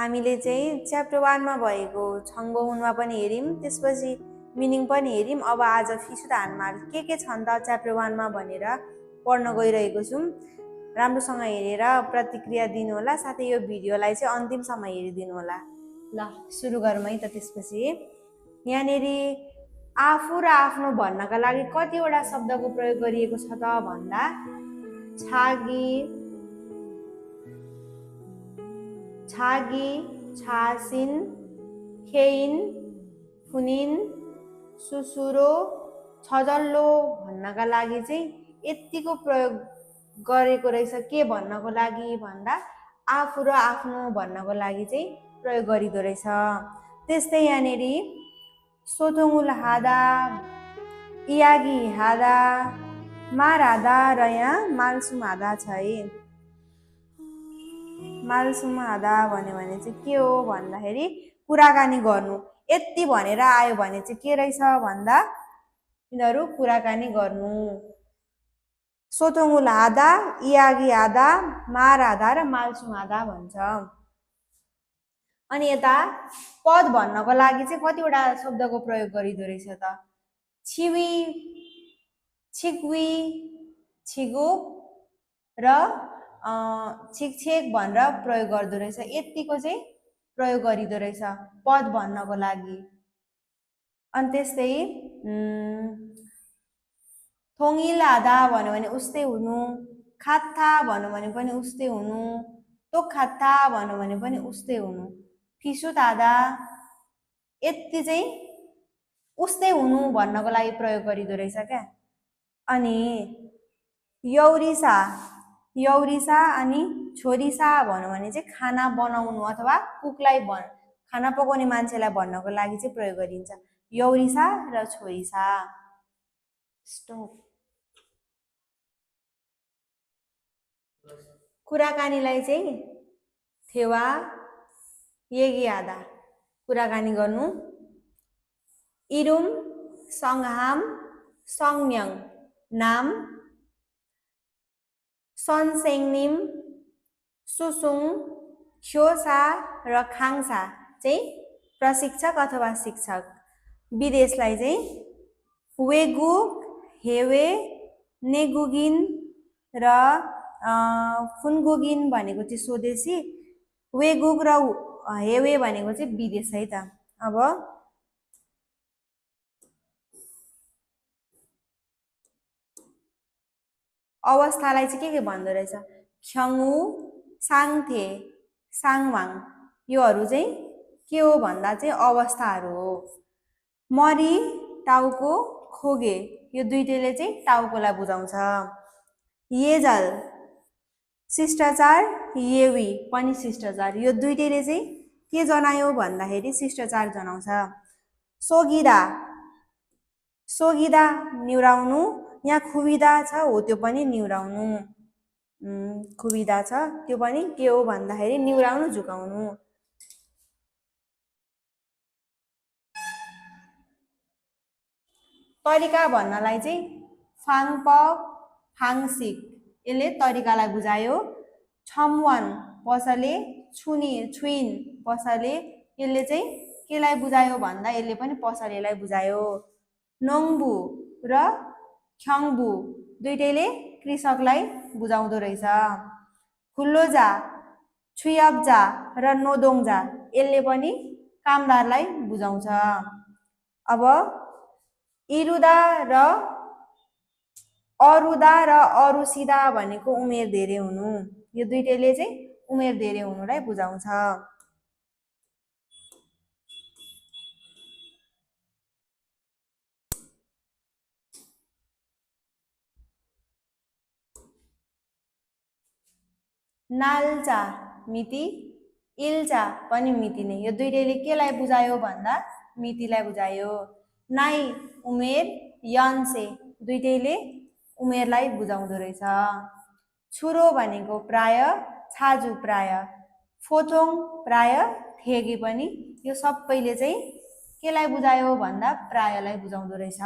हामीले चाहिँ च्याप्टर 1 मा भएको छङ्गोहुनमा पनि हेर्यौं, त्यसपछि मिनिङ पनि हेर्यौं। अब आज फिसुत हानमाल के छन् त च्याप्टर 1 मा भनेर पढ्न गइरहेको छौं। राम्रोसँग हेरेर प्रतिक्रिया दिनु होला, साथै यो भिडियोलाई चाहिँ अन्तिमसम्म हेरिदिनु होला। ल सुरु गरौँ है त। त्यसपछि यहाँनेरि आफू र आफ्नो भन्नका लागि कतिवटा शब्दको प्रयोग गरिएको छ त भन्दा छागी, छागी, छासिन, खेइन, फुनिन, सुसुरो, छजल्लो भन्नका लागि चाहिँ यतिको प्रयोग गरेको रहेछ। के भन्नको लागि भन्दा आफू र आफ्नो भन्नको लागि चाहिँ प्रयोग गरिदो रहेछ। त्यस्तै यहाँनेरि सोथुङुल हादा, इयागी हादा, मार हादा र यहाँ मालसुम हादा छ है। मालसुम हादा भन्यो भने चाहिँ के हो भन्दाखेरि कुराकानी गर्नु। यति भनेर आयो भने चाहिँ के रहेछ भन्दा यिनीहरू कुराकानी गर्नु। सोथुङुल हादा, इयागी हादा, मार हादा र मालसुम हादा भन्छ। अनि यता पद भन्नको लागि चाहिँ कतिवटा शब्दको प्रयोग गरिदो रहेछ त। छिवी, छिक्वी, छिगुप र छिकछेक भनेर प्रयोग गर्दो रहेछ। यतिको चाहिँ प्रयोग गरिदो रहेछ पद भन्नको लागि। अनि त्यस्तै थोङिल हादा भन्यो भने उस्तै हुनु, खात्था भन्यो भने पनि उस्तै हुनु, तोखात्था भन्यो भने पनि उस्तै हुनु। फिसुत हादा यति चाहिँ उस्तै हुनु भन्नको लागि प्रयोग गरिदो रहेछ क्या। अनि यौरिसा, यौरिसा अनि छोरिसा भन्यो भने चाहिँ खाना बनाउनु अथवा कुकलाई खाना पकाउने मान्छेलाई भन्नको लागि चाहिँ प्रयोग गरिन्छ यौरिसा र छोरिसा। स्टप। कुराकानीलाई चाहिँ थेवा, येगी हादा कुराकानी गर्नु। इरुम, सङ्घाम, सङ्म्यङ नाम, सनसेङनिम, सुसुङ, ख्योसा र खाङसा चाहिँ प्रशिक्षक अथवा शिक्षक। विदेशलाई चाहिँ वेगुक, हेवे, नेगुगिन र फुनगुगिन भनेको चाहिँ स्वदेशी, वेगुक र हेवे भनेको चाहिँ विदेश है त। अब अवस्थालाई चाहिँ के भन्दो रहेछ? ख्यङु, साङथे, साङवाङ योहरू चाहिँ के हो भन्दा चाहिँ अवस्थाहरू हो। मरी, टाउको, खोगे यो दुईटैले चाहिँ टाउकोलाई बुझाउँछ। येजल शिष्टाचार, येवी पनि शिष्टाचार यो दुईटैले चाहिँ के जनायो भन्दाखेरि शिष्टाचार जनाउँछ। सोगिदा, सोगिदा निहुराउनु, यहाँ खुबिदा छ हो त्यो पनि निहुराउनु। खुबिदा छ त्यो पनि के हो भन्दाखेरि निहुराउनु, झुकाउनु। तरिका भन्नलाई चाहिँ फाङपक, फाङसिक यसले तरिकालाई बुझायो। छमवान पसले, छुनी छुइन पसले यसले चाहिँ केलाई बुझायो भन्दा यसले पनि पसलेलाई बुझायो। नोङबु र ख्यङबु दुईटैले कृषकलाई बुझाउँदो रहेछ। खुल्लोजा, छुयाब्जा र नोदोङजा यसले पनि कामदारलाई बुझाउँछ। अब इरुदा र अरुदा र अरुसिदा भनेको उमेर धेरै हुनु यो दुईटैले चाहिँ उमेर धेरै हुनुलाई बुझाउँछ। नाल्चा मिति, इल्चा पनि मिति नै यो दुईटैले केलाई बुझायो भन्दा मितिलाई बुझायो। नाइ उमेर, यन्से दुईटैले उमेरलाई बुझाउँदो रहेछ। छुरो भनेको प्राय, छाजु प्राय, फोथोङ प्राय, थेगी पनि यो सबैले चाहिँ केलाई बुझायो भन्दा प्रायलाई बुझाउँदो रहेछ।